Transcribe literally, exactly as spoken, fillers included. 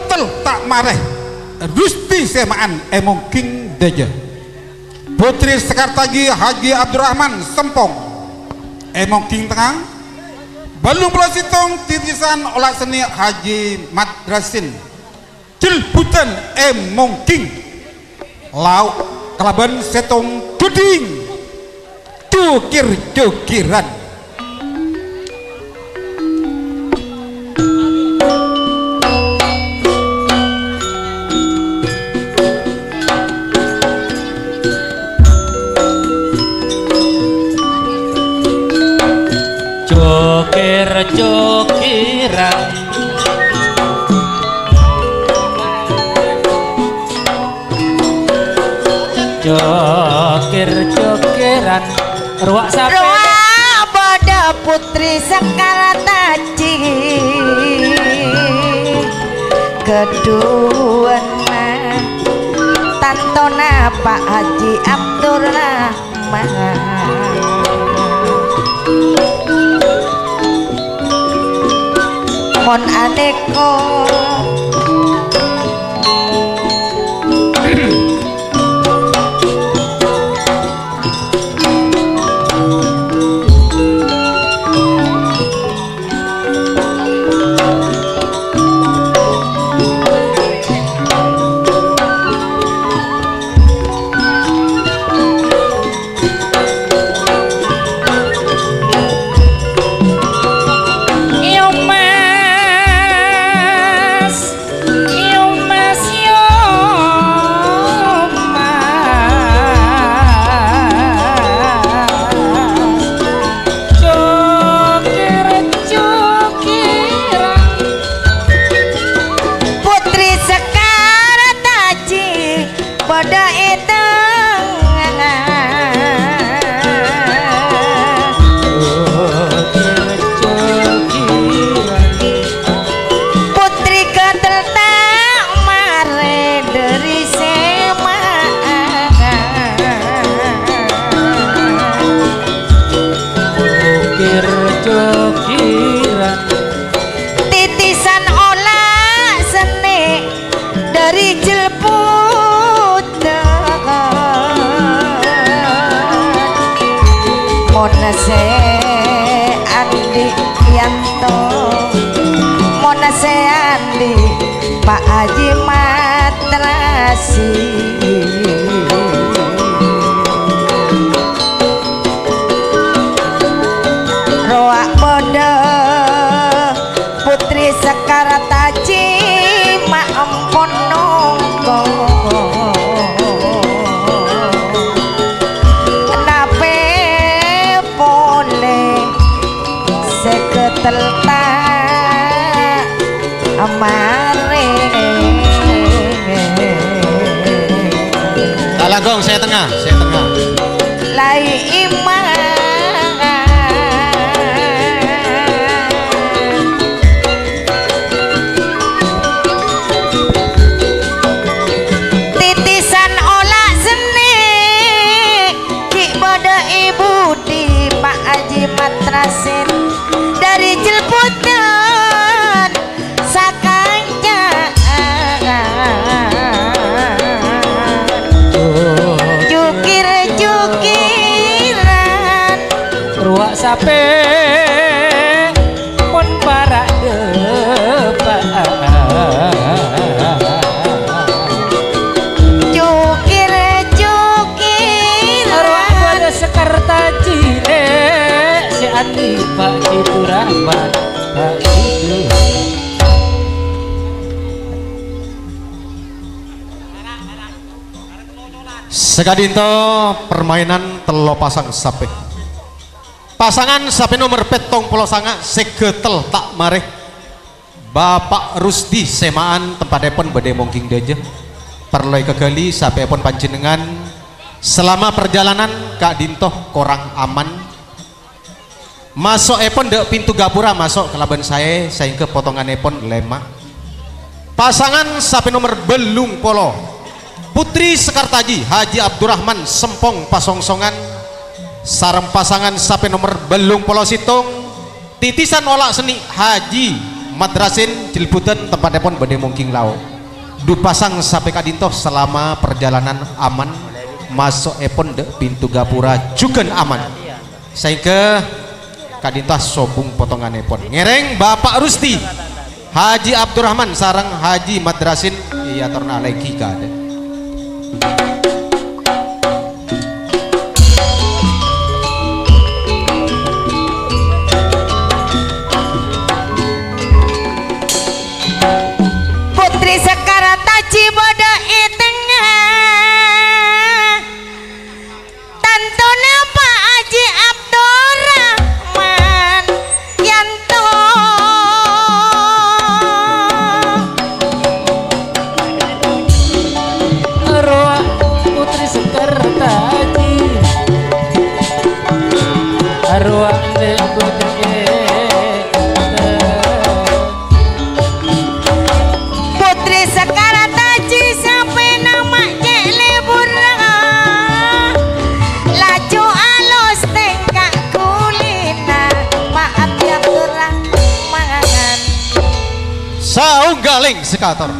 Tel ta' marè, Rusti Sèma'an è Mongging Dâjâ. Putri Sekartaji Haji Abdurrahman Sempong è Mongging Tengnga. Bâllung polo sèttong titisan ola' sennè Haji Madrasin. Jelbutan è Mongging. Lao' kalabân sèttong ghâddhing. Jokir-jokiran. Jokir-jokiran. Jokir-jokiran. Rowa sapè? Rowa padâ Putri Sekar Taji. Kadhuwâna tantona Pa' Haji Abdurrahman. Mon anèko. Iyo, Mas. Iyo, Mas, iyo, Mas. Jokir-jokiran. Putri Sekar Taji. Padâ è tengnga. Putri Ketel ta' marè dâri Sèma'an. Jokir-jokiran. Titisan ola' sennè dâri Jelbutan. Mon sè andi' Yanto, mon sè andi' Pa' Haji Matrasi. Rowa padâ Putri Sekar Taji ma' ampon nongko. Napè polè sè ketel ta' marè. Kalangkong sè tengnga, sè tengnga. Lai imang. Titisan ola' sennè, ghi' padâ è budi Pa' Haji Matrasin dâri Jelbutan. Sakanca'an jukir-jukiran. Rowa sapè pon para' dâpa'. Jukir-jukiran. Rowa padâ Sekar Taji, Dek, sè andi' Pa' Jitu Rahman. Saka'dinto permainan tello pasang sapè. Pasangan sapè nomer pèttong polo sanga' sè ghâtel ta' marè. Bapa' Rusdi Sèma'an tempattèpon bâdâ è Mongging Dâjâ. Parlo èkaghâli sapèèpon panjhennengngan selama perjalanan ka'dinto korang aman. Maso'èpon dâ' pintu ghâpura maso' kalabân saè, saèngghâ potongannèpon lèma'. Pasangan sapè nomer bâllung polo, Putri Sekartaji Haji Abdurrahman Sempong Pasongsongan, sareng pasangan sapè nomer bâllung polo sèttong, titisan ola' sennè Haji Madrasin Jelbudan, tempattèpon bâdâ è Mongging Lao. Dupasang sampè' ka'dinto selama perjalanan aman, maso'èpon dâ' pintu ghâpura jhughân aman. Saèngghâ ka'dinto sobung potongannèpon. Ngèrèng Bapak Rusti, Haji Abdurrahman sareng Haji Madrasin èyatorna alènggi kaadâ'. Putri Sekar Taji bâdâ è tengnga. Tantona Pa' Haji Abdurrahman Yanto. Arwah Putri Sekar Taji. Arwah Nèng Bojong. Putri Sekar Taji sampèna ma' cè' lèburra, laju alus tèngka kulina, maaf ya Abdurrahman. Saunggaling sekator.